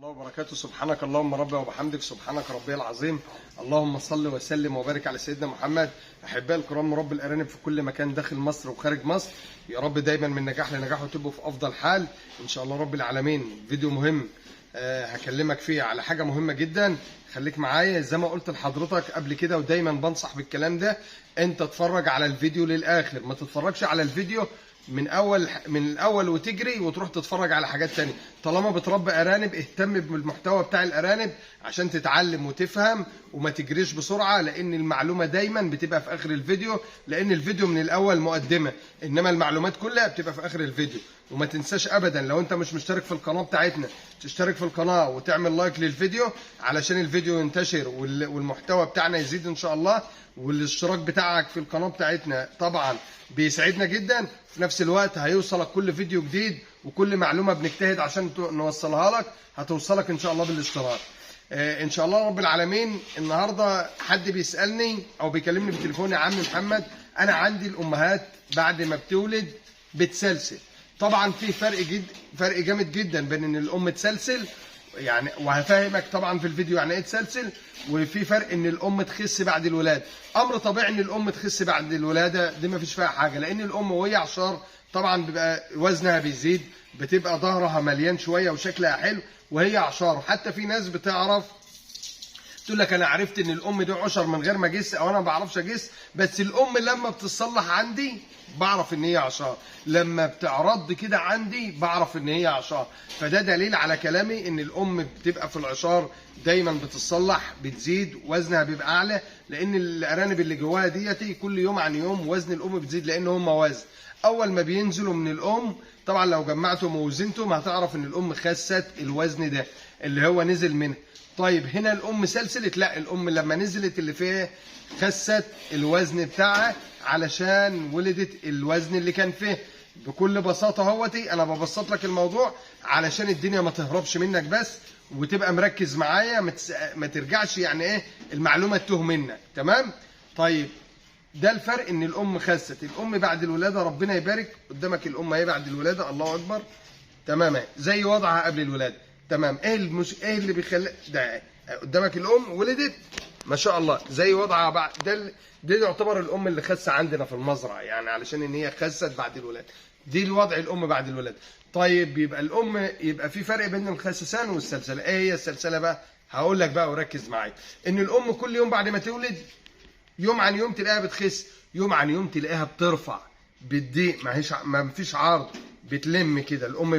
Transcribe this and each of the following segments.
الله وبركاته. سبحانك اللهم ربي وبحمدك، سبحانك ربي العظيم. اللهم صل وسلم وبارك على سيدنا محمد. احبائي الكرام، رب الارانب في كل مكان داخل مصر وخارج مصر، يا رب دايما من نجاح لنجاح وتبقوا في افضل حال ان شاء الله رب العالمين. فيديو مهم هكلمك فيه على حاجة مهمة جدا، خليك معايا. زي ما قلت لحضرتك قبل كده ودايما بنصح بالكلام ده، انت اتفرج على الفيديو للاخر، ما تتفرجش على الفيديو من الاول وتجري وتروح تتفرج على حاجات تانية. طالما بتربي ارانب اهتم بالمحتوى بتاع الارانب عشان تتعلم وتفهم وما تجريش بسرعة، لان المعلومة دايما بتبقى في اخر الفيديو، لان الفيديو من الاول مقدمه، انما المعلومات كلها بتبقى في اخر الفيديو. وما تنساش ابدا لو انت مش مشترك في القناة بتاعتنا تشترك في القناة وتعمل like للفيديو علشان الفيديو ينتشر والمحتوى بتاعنا يزيد ان شاء الله. والاشتراك بتاعك في القناة بتاعتنا طبعا بيسعدنا جدا، في نفس الوقت هيوصلك كل فيديو جديد وكل معلومة بنجتهد عشان نوصلها لك هتوصلك ان شاء الله بالاشتراك. ان شاء الله رب العالمين. النهارده حد بيسالني او بيكلمني بالتليفون، يا عم محمد انا عندي الامهات بعد ما بتولد بتسلسل. طبعا في فرق جامد جدا بين ان الام تسلسل، يعني وهفهمك طبعا في الفيديو يعني ايه تسلسل، وفي فرق ان الام تخس بعد الولادة. امر طبيعي ان الام تخس بعد الولادة، دي ما فيش فيها حاجة، لان الام وهي عشار طبعا بيبقى وزنها بيزيد، بتبقى ظهرها مليان شوية وشكلها حلو وهي عشار. حتى في ناس بتعرف تقول لك انا عرفت ان الام دي عشر من غير ما اجس، او انا ما بعرفش اجس، بس الام لما بتصلح عندي بعرف ان هي عشار، لما بتعرض كده عندي بعرف ان هي عشار. فده دليل على كلامي ان الام بتبقى في العشار دايما بتتصلح، بتزيد وزنها بيبقى اعلى، لان الارانب اللي جواها ديتي كل يوم عن يوم وزن الام بتزيد، لان هم وزن اول ما بينزلوا من الام. طبعا لو جمعتهم ووزنتهم هتعرف ان الام خست الوزن ده اللي هو نزل منها. طيب هنا الام سلسلت؟ لا، الام لما نزلت اللي فيها خست الوزن بتاعها علشان ولدت الوزن اللي كان فيه. بكل بساطة اهوتي انا ببسط لك الموضوع علشان الدنيا ما تهربش منك بس، وتبقى مركز معايا، ما ترجعش يعني ايه المعلومة تتوه منك، تمام؟ طيب ده الفرق ان الام خست. الام بعد الولادة ربنا يبارك، قدامك الام اهي بعد الولادة، الله اكبر، تمام زي وضعها قبل الولادة، تمام. ايه ايه اللي بيخلي ده؟ قدامك الام ولدت ما شاء الله زي وضعها بعد ده، دي يعتبر الام اللي خسه عندنا في المزرعة، يعني علشان ان هي خست بعد الولادة، دي الوضع الام بعد الولادة. طيب يبقى الام، يبقى في فرق بين الخسسان والسلسله. ايه هي السلسلة بقى؟ هقول لك بقى وركز معايا. ان الام كل يوم بعد ما تولد يوم عن يوم تلاقيها بتخس، يوم عن يوم تلاقيها بترفع، بتضيق، ما فيش عرض، بتلم كده، الام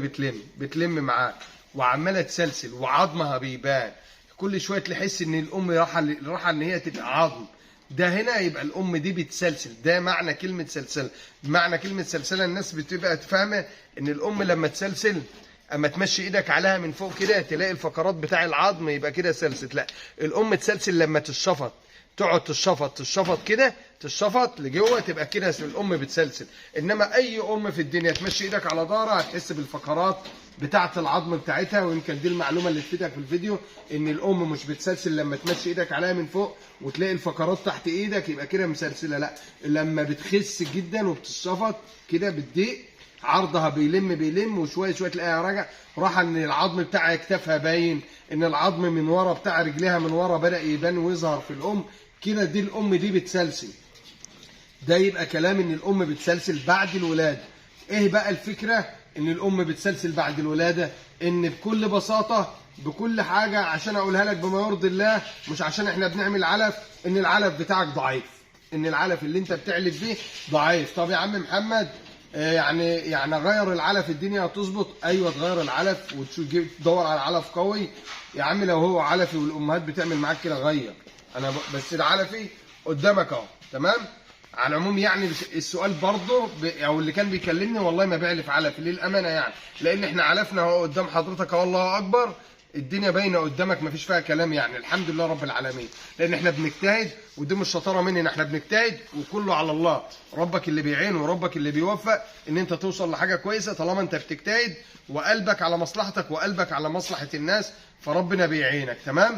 بتلم معاك وعماله تسلسل وعظمها بيبان كل شوية، تحس ان الام راحة ان هي تبقى عظم. ده هنا يبقى الام دي بتسلسل. ده معنى كلمة سلسلة. معنى كلمة سلسلة الناس بتبقى فاهمه ان الام لما تسلسل اما تمشي ايدك عليها من فوق كده تلاقي الفقرات بتاع العظم يبقى كده سلسلت. لا، الام تسلسل لما تشفط، تقعد تشفط كده، تشفط لجوه، تبقى كده الام بتسلسل. انما اي ام في الدنيا تمشي ايدك على ظهرها هتحس بالفقرات بتاعه العظم بتاعتها. ويمكن دي المعلومة اللي تفيدك في الفيديو، ان الام مش بتسلسل لما تمشي ايدك عليها من فوق وتلاقي الفقرات تحت ايدك يبقى كده مسلسله. لا، لما بتخس جدا وبتشفط كده بتضيق، عرضها بيلم وشوية شوية تلاقيها راجع راح ان العظم بتاع كتافها باين، ان العظم من ورا بتاع رجليها من ورا بدا يبان ويظهر في الام كده. دي الام دي بتسلسل. ده يبقى كلام ان الام بتسلسل بعد الولادة. ايه بقى الفكرة ان الام بتسلسل بعد الولادة؟ ان بكل بساطة بكل حاجة عشان اقولها لك بما يرضي الله، مش عشان احنا بنعمل علف، ان العلف بتاعك ضعيف، ان العلف اللي انت بتعلف بيه ضعيف. طب يا عم محمد يعني غير العلف الدنيا هتظبط؟ ايوه تغير العلف وتدور على علف قوي يا عم. لو هو علفي والامهات بتعمل معاك كده غير، انا بس العلفي قدامك اهو، تمام. على العموم يعني السؤال برضه او اللي كان بيكلمني والله ما بعلف علفي للامانة، يعني لان احنا علفنا اهو قدام حضرتك اهو، الله اكبر، الدنيا باينة قدامك ما فيش فيها كلام، يعني الحمد لله رب العالمين، لان احنا بنجتهد ودي مش شطارة مننا، احنا بنجتهد وكله على الله، ربك اللي بيعين وربك اللي بيوفق ان انت توصل لحاجة كويسة طالما انت بتجتهد وقلبك على مصلحتك وقلبك على مصلحة الناس، فربنا بيعينك، تمام.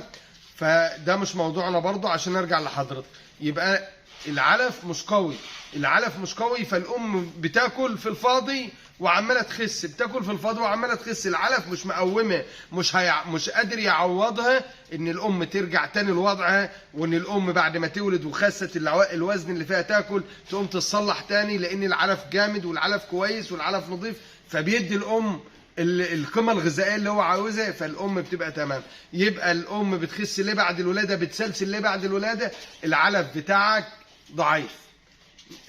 فده مش موضوعنا برضو عشان نرجع لحضرتك. يبقى العلف مش قوي، العلف مش قوي، فالام بتاكل في الفاضي وعماله تخس، بتاكل في الفاضي وعماله تخس، العلف مش مقومه، مش قادر يعوضها ان الام ترجع تاني لوضعها، وان الام بعد ما تولد وخست الوزن اللي فيها تاكل تقوم تتصلح تاني، لان العلف جامد والعلف كويس والعلف نظيف، فبيدي الام القيمة الغذائية اللي هو عاوزها، فالام بتبقى تمام. يبقى الام بتخس ليه بعد الولادة؟ بتسلسل ليه بعد الولادة؟ العلف بتاعك ضعيف.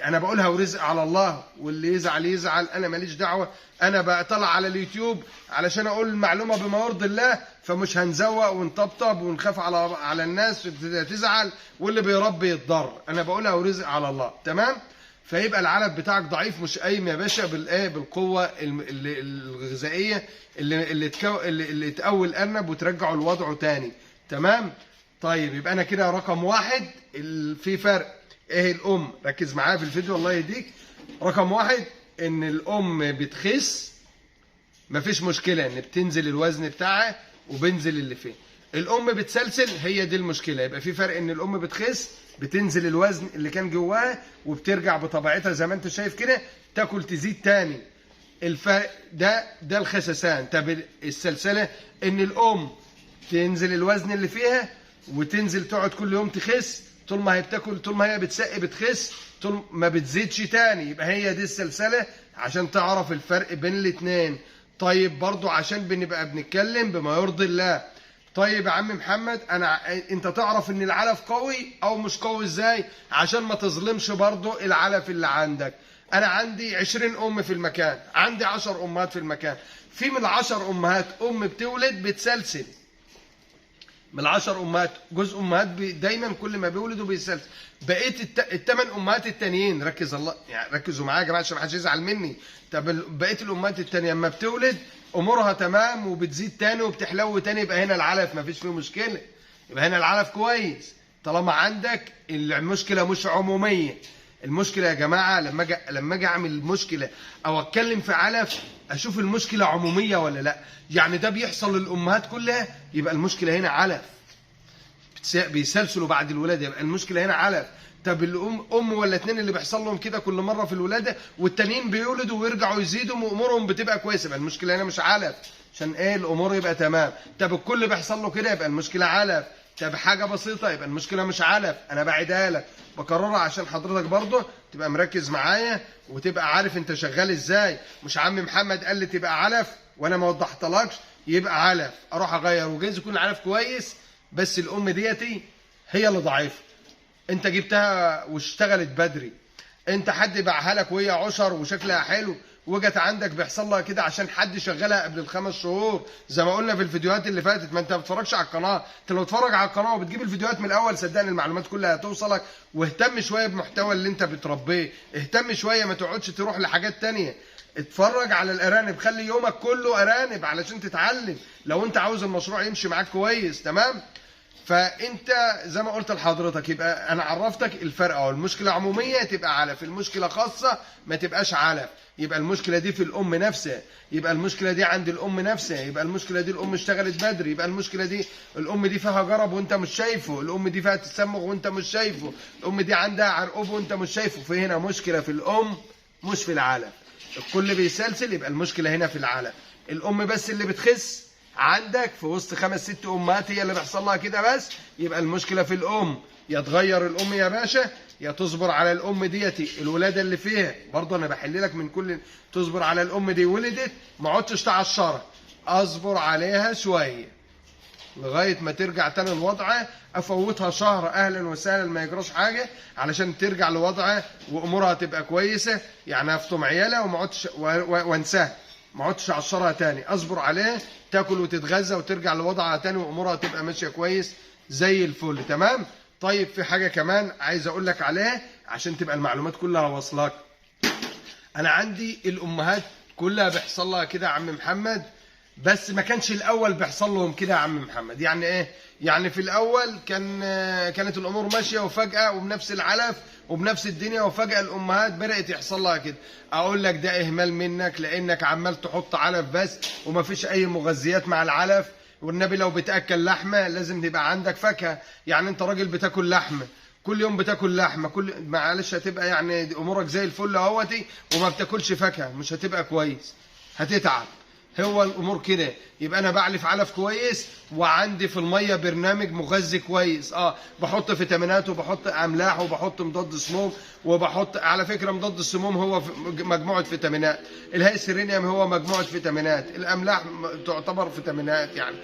انا بقولها ورزق على الله، واللي يزعل يزعل، انا ماليش دعوه، انا بطلع على اليوتيوب علشان اقول المعلومة بما يرضي الله، فمش هنزوق ونطبطب ونخاف على الناس تزعل، واللي بيربي يتضر، انا بقولها ورزق على الله، تمام؟ فيبقى العلف بتاعك ضعيف، مش قايم يا باشا بالايه، بالقوة الغذائية اللي تقوي الارنب وترجعه لوضعه تاني، تمام؟ طيب يبقى انا كده رقم واحد في فرق ايه الام، ركز معايا في الفيديو الله يهديك. رقم واحد ان الام بتخس مفيش مشكلة، ان بتنزل الوزن بتاعها وبنزل اللي فيه. الام بتسلسل، هي دي المشكلة. يبقى في فرق ان الام بتخس بتنزل الوزن اللي كان جواها وبترجع بطبيعتها زي ما انت شايف كده، تاكل تزيد تاني. الفرق ده الخسسان. طب السلسلة ان الام تنزل الوزن اللي فيها وتنزل تقعد كل يوم تخس، طول ما هي بتاكل، طول ما هي بتسقي بتخس، طول ما بتزيدش تاني. يبقى هي دي السلسلة عشان تعرف الفرق بين الاتنين. طيب برضو عشان بنبقى بنتكلم بما يرضي الله. طيب يا عم محمد، انت تعرف ان العلف قوي او مش قوي ازاي عشان ما تظلمش برضو العلف اللي عندك؟ انا عندي 20 ام في المكان، عندي 10 امهات في المكان، في من 10 امهات ام بتولد بتسلسل، من 10 امهات جزء امهات دايما كل ما بيولدوا بيسلسل. بقيت الثمان امهات التانيين، ركز الله يعني ركزوا معايا يا جماعة عشان ما حدش يزعل مني. طب بقية الامهات التانية اما بتولد امورها تمام وبتزيد تاني وبتحلو تاني، يبقى هنا العلف ما فيش فيه مشكلة، يبقى هنا العلف كويس طالما عندك المشكلة مش عموميه. المشكلة يا جماعة لما اجي اعمل مشكلة او اتكلم في علف اشوف المشكلة عموميه ولا لا. يعني ده بيحصل للامهات كلها، يبقى المشكلة هنا علف، بيسلسلوا بعد الولادة، يبقى المشكلة هنا علف. طب الام ام ولا اتنين اللي بيحصل لهم كده كل مرة في الولادة، والتانيين بيولدوا ويرجعوا يزيدوا وامورهم بتبقى كويسة، يبقى المشكلة هنا مش علف، عشان ايه الامور يبقى تمام. طب الكل بيحصل له كده، يبقى المشكلة علف. طب حاجة بسيطة، يبقى المشكلة مش علف. انا بعيدها لك بكررها عشان حضرتك برضه تبقى مركز معايا وتبقى عارف انت شغال ازاي. مش عم محمد قال لي تبقى علف وانا ما وضحتلكش يبقى علف، اروح اغير، وجايز يكون العلف كويس بس الام ديتي هي اللي ضعيفة، انت جبتها واشتغلت بدري، انت حد باعها لك وهي عشر وشكلها حلو وجت عندك بيحصل لها كده عشان حد شغلها قبل ال5 شهور زي ما قلنا في الفيديوهات اللي فاتت. ما انت ما بتتفرجش على القناة، انت لو تتفرج على القناة وبتجيب الفيديوهات من الاول صدقني المعلومات كلها هتوصلك. واهتم شوية بمحتوى اللي انت بتربيه، اهتم شوية، ما تقعدش تروح لحاجات تانية. اتفرج على الارانب، خلي يومك كله ارانب علشان تتعلم لو انت عاوز المشروع يمشي معاك كويس، تمام؟ فانت زي ما قلت لحضرتك يبقى انا عرفتك الفرق اهو. المشكلة عموميه تبقى علف، المشكلة خاصة ما تبقاش علف. يبقى المشكلة دي في الام نفسها، يبقى المشكلة دي عند الام نفسها، يبقى المشكلة دي الام اشتغلت بدري، يبقى المشكلة دي الام دي فيها جرب وانت مش شايفه، الام دي فيها تسمغ وانت مش شايفه، الام دي عندها عرقوب وانت مش شايفه. في هنا مشكلة في الام مش في العلف. الكل بيسلسل، يبقى المشكلة هنا في العلف. الام بس اللي بتخس عندك في وسط 5 6 امهات هي اللي بيحصل لها كده بس، يبقى المشكلة في الام. يا تغير الام يا باشا، يا تصبر على الام ديتي الولادة اللي فيها. برضه انا بحل لك من كل، تصبر على الام دي ولدت ما عدتش تعشرها، اصبر عليها شوية لغاية ما ترجع تاني لوضعها، افوتها شهر اهلا وسهلا ما يجراش حاجة علشان ترجع لوضعها وامورها تبقى كويسة. يعني افطم عيالها وما عدتش وانساها، ما عدتش اعشرها تاني، اصبر عليها تاكل وتتغذى وترجع لوضعها تاني وامورها تبقى ماشية كويس زي الفل، تمام؟ طيب في حاجة كمان عايز اقول لك عليها عشان تبقى المعلومات كلها واصلاك. انا عندي الامهات كلها بيحصل لها كده يا عم محمد، بس ما كانش الاول بيحصل لهم كده يا عم محمد. يعني ايه؟ يعني في الاول كانت الامور ماشية وفجاة وبنفس العلف وبنفس الدنيا، وفجاة الامهات بدات يحصل لها كده. اقول لك ده اهمال منك، لانك عمال تحط علف بس ومفيش اي مغذيات مع العلف. والنبي لو بتاكل لحمه لازم تبقى عندك فاكهة. يعني انت راجل بتاكل لحمه كل يوم بتاكل لحمه، كل معلش هتبقى يعني امورك زي الفل اهوتي، وما بتاكلش فاكهة مش هتبقى كويس، هتتعب. هو الامور كده. يبقى انا بعلف علف كويس، وعندي في المية برنامج مغذي كويس، بحط فيتامينات وبحط املاح وبحط مضاد سموم، وبحط على فكرة مضاد السموم هو مجموعة فيتامينات، الهاي سيرينيوم هو مجموعة فيتامينات، الاملاح تعتبر فيتامينات، يعني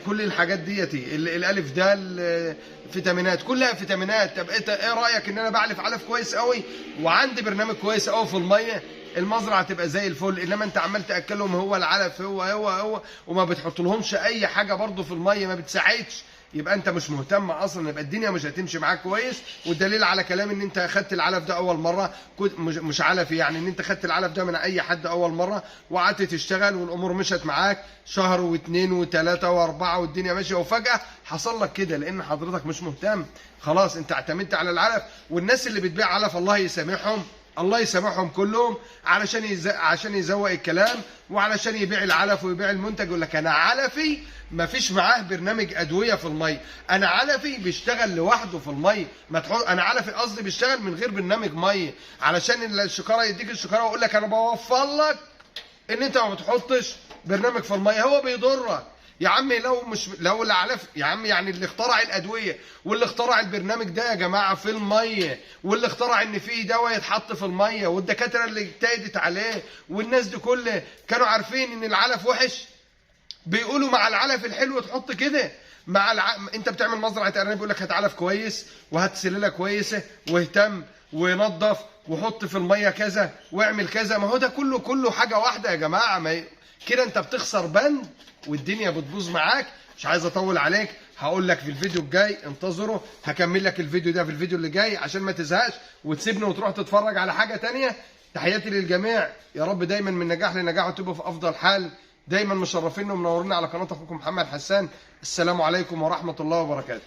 كل الحاجات ديتي، الالف دال فيتامينات، كلها فيتامينات. طب ايه رايك ان انا بعلف علف كويس قوي وعندي برنامج كويس قوي في المية، المزرعة تبقى زي الفل. انما انت عمال تاكلهم هو العلف هو هو هو، وما بتحط لهمش اي حاجة برضو في المية، ما بتساعدش، يبقى انت مش مهتم اصلا، يبقى الدنيا مش هتمشي معاك كويس. والدليل على كلامي ان انت اخدت العلف ده اول مرة، مش علف يعني، ان انت خدت العلف ده من اي حد اول مرة وقعدت تشتغل والامور مشت معاك شهر واثنين وثلاثة واربعة والدنيا ماشية، وفجاة حصل لك كده لان حضرتك مش مهتم. خلاص انت اعتمدت على العلف، والناس اللي بتبيع علف الله يسامحهم، الله يسامحهم كلهم، علشان عشان يزوق الكلام وعلشان يبيع العلف ويبيع المنتج، يقول لك انا علفي ما فيش معاه برنامج ادوية في المية، انا علفي بيشتغل لوحده في المية، ما تحط انا علفي قصدي بيشتغل من غير برنامج مية، علشان الشكاره يديك الشكاره ويقول لك انا بوفر لك ان انت ما بتحطش برنامج في المية، هو بيضرك يا عمي. لو مش لو العلف يا عم، يعني اللي اخترع الادوية واللي اخترع البرنامج ده يا جماعة في المية، واللي اخترع ان في دواء يتحط في المية، والدكاتره اللي اجتهدت عليه والناس دي كل كانوا عارفين ان العلف وحش، بيقولوا مع العلف الحلو تحط كده مع انت بتعمل مزرعة ارانب بيقول لك هات علف كويس وهات سلالة كويسة واهتم ونظف وحط في المية كذا واعمل كذا، ما هو ده كله حاجة واحدة يا جماعة. ما كده انت بتخسر بند والدنيا بتبوظ معاك. مش عايز اطول عليك، هقول لك في الفيديو الجاي، انتظره هكمل لك الفيديو ده في الفيديو اللي جاي عشان ما تزهقش وتسيبني وتروح تتفرج على حاجة تانية. تحياتي للجميع، يا رب دايما من نجاح لنجاح وتبقوا في افضل حال، دايما مشرفينا ومنورينا على قناة اخوكم محمد حسان. السلام عليكم ورحمة الله وبركاته.